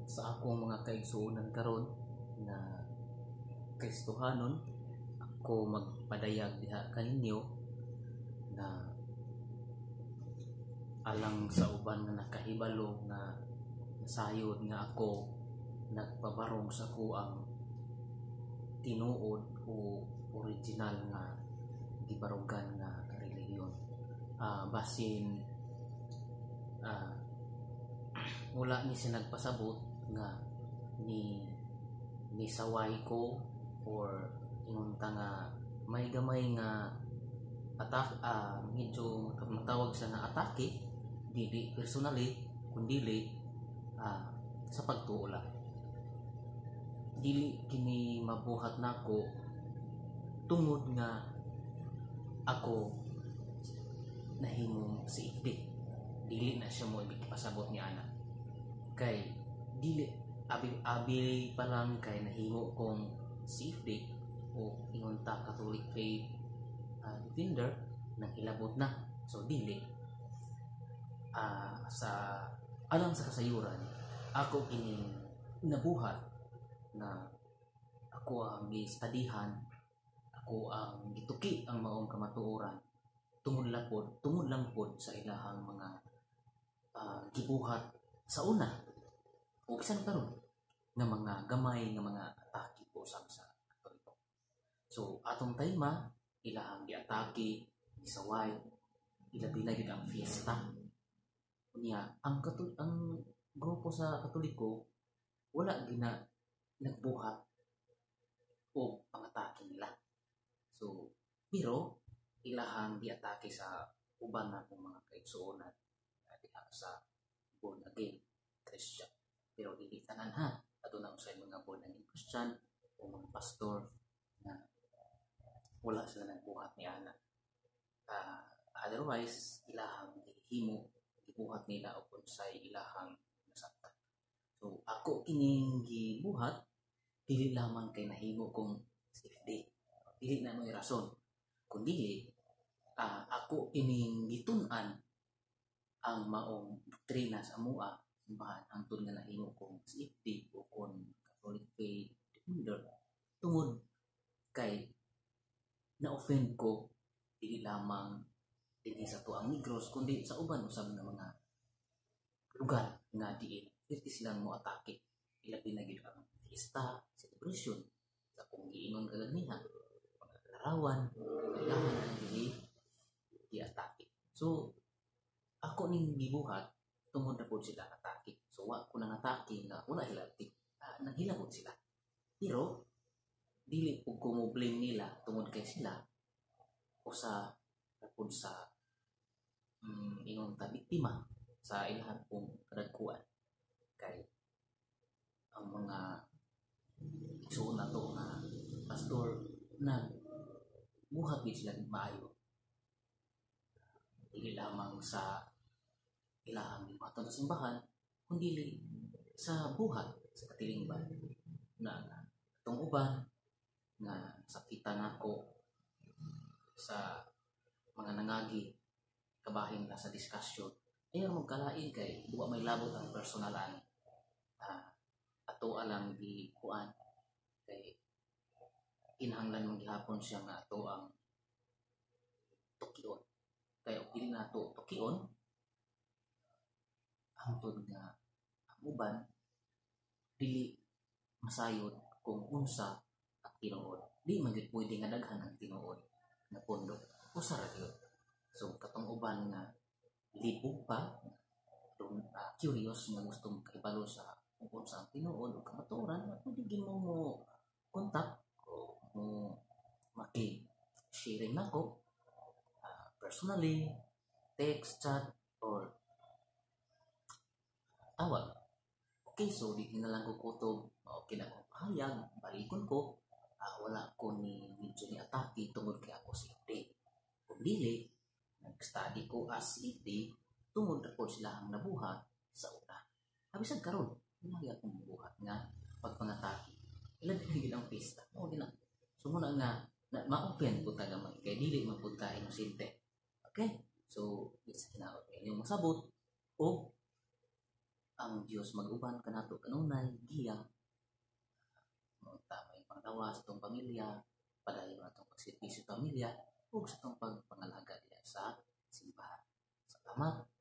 Sa akong mga kaigsuonan karon nga Kristohanon, ako magpadayag diha kaninyo nga alang sa uban nga nakahibalo nga nasayod nga ako nagpabarong sa akoang tinuod o original nga gibarugan nga relihiyon. Basin wala ni siya nagpasabot nga ni nisaway ko or ingon ta nga may gamay nga attack, medyo matawag siya nga atake, dili personally kundili sa pagtuo lang. Dili kini mabuhat nako tungod nga ako nahimong CFD. Dili na siya mo ibig pasabot ni ana kay dili abi abi pa lang kay nahimo kong CFD o ingon ta Catholic Faith Defender, nang hilabot na. So dili, sa alang sa kasayuran, ako kining nabuhat na ako ang gistudihan, ako ang gituki ang maong kamatuoran tungod lang pod sa ilahang mga gibuhat sa una o bisan karon nga mga gamay nga mga atake po usab sa Katoliko. So atong time ilahang giatake, gisaway, ilabi na gyud ang fiesta. Unya ang grupo sa Katoliko wala gina nagbuhat og pangatake nila. So pero ilahang giatake sa uban nakong mga kaigsuonan diha sa born again Christian. Pero dili tanan ha, aduna usay mga born again Christian o mga pastor na wala sila nagbuhat ni ana. Otherwise ilahang gihimo, gibuhat nila og unsay ilahang nasabtan. So ako kining gibuhat dili lamang kay nahimo kong CFD. Dili na mo'y rason. Kundi ako kining gitun-an ang maong doktrina sa amoa simbahan hangtod nga nahimo kong CFD o kon Catholic Faith Defender tungod kay na-offend ko dili lamang dinhi sa tuang Negros kundi sa uban usab nga mga lugar nga diin perti silang mo atake, ilabi na gyud ang fiesta celebration sa akong giingon kaganiha, mga larawan ilahan ang dili giatake. So ako ning gibuhat tungod na pud sila atake. So wa ko nang atake nga wala hilabti, naghilabot sila, pero dili pud ko mo blame nila tungod kay sila usa ra pud sa ingon ta biktima sa ilahang pong kadagkuan kay ang mga igsuon nato nga pastor nag buhat gid sila maayo, dili lamang sa ilahang gibuhaton sa simbahan kundi sa buhat sa katilingban na atong uban nga sakitan nako sa mga nangagi kabahin na sa discussion. Ayaw magkalain kay duwa may labot ang personal ani, ato alang gikuan kay kinahanglan man gihapon siya nga ato ang tukion kay og dili nato tukion hangtod nga ang uban dili masayod kung unsa ang tinuod. Di man gyud pwede nga daghan ang tinuod nga pundo, usa ra gyud. So katong uban nga libog pa dun, curious nga gusto kahibalo sa kung unsa ang tinuod o kamatuoran, pwede gyud mo mo contact o mo maki sharing nako personally, text, chat or tawag. Okay, so di na lang ko kutob, okay na akong pahayag, balikon ko, wala ko ni medyo ni atake tungod kay ako CFD. Kung dili, nag-study ko as CFD tungod na po sila ang nabuhat sa una. Abisag karon, wala akong buhat nga pagpangatake. Ilan din ang pista. Mao din na. So muna nga na, ma-offend po ta gamay kay dili man pud ta inosente. Okay? So, di sa hinaot inyong masabot o Ang Dios mag-uban kanato kanunay, giya unta may panglawas sa atong pamilya, padayon atong pagserbisyo sa pamilya ug sa atong pagpangalaga diha sa simbahan. Salamat.